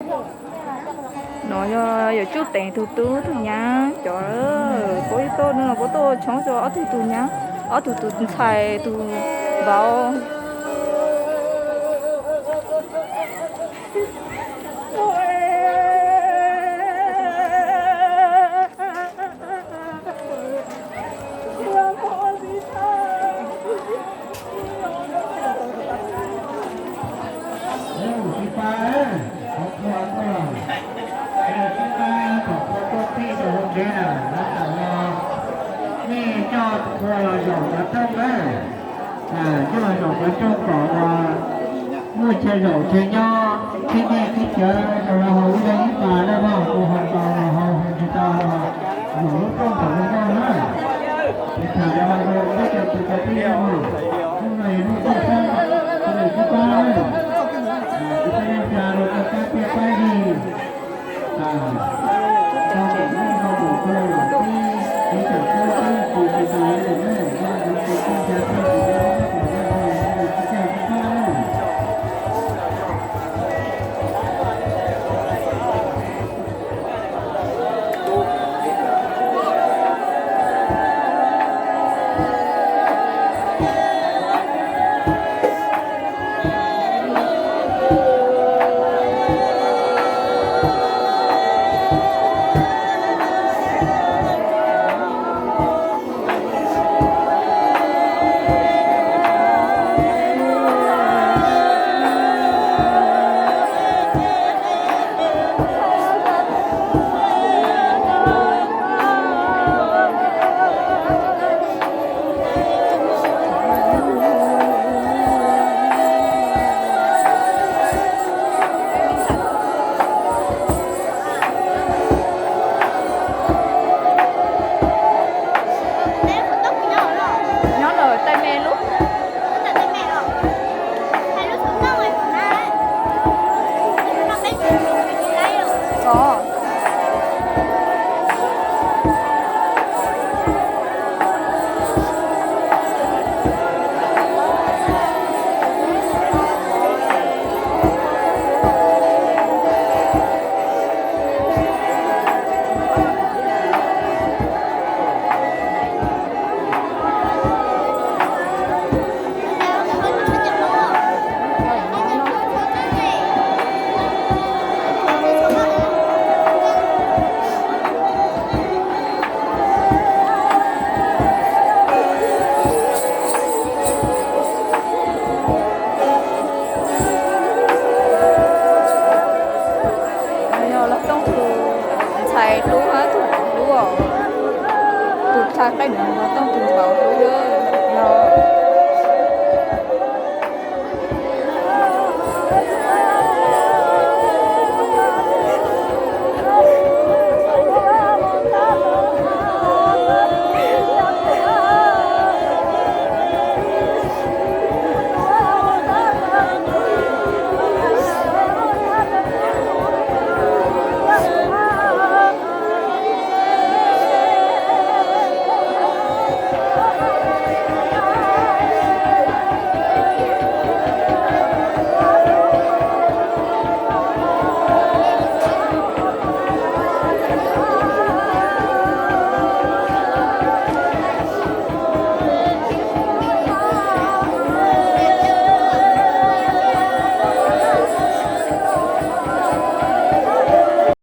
No yog yuav tsuj teev tus tub tus nyab cov, puab tuaj no puab tuaj tshoob rua ob tug tus nyab, ob tug tus ntxhais tus vauv. Nej coj tus qhua los zaum cov rooj na, coj los zaum cov rooj kom muaj chaw zaum chaw nyob, khib nyiaj khib txawv rau hauv ib leeg ib pas na, mus haus tau los haus, haus tsis tau los zaum lub rooj kom zoo nkauj na. Es tham rau peb cov kwv cov tij, hnub no yog hnub toj sab, hnub toj sab, kuv peb neej tsa rau koj pab peb pab yig. Nyob lawm tej me lub. Yog Los Tooj tus ntxhais hlub hab tus vauv hlub os. Tus txha qeej no Los Tooj tus vauv hlub os.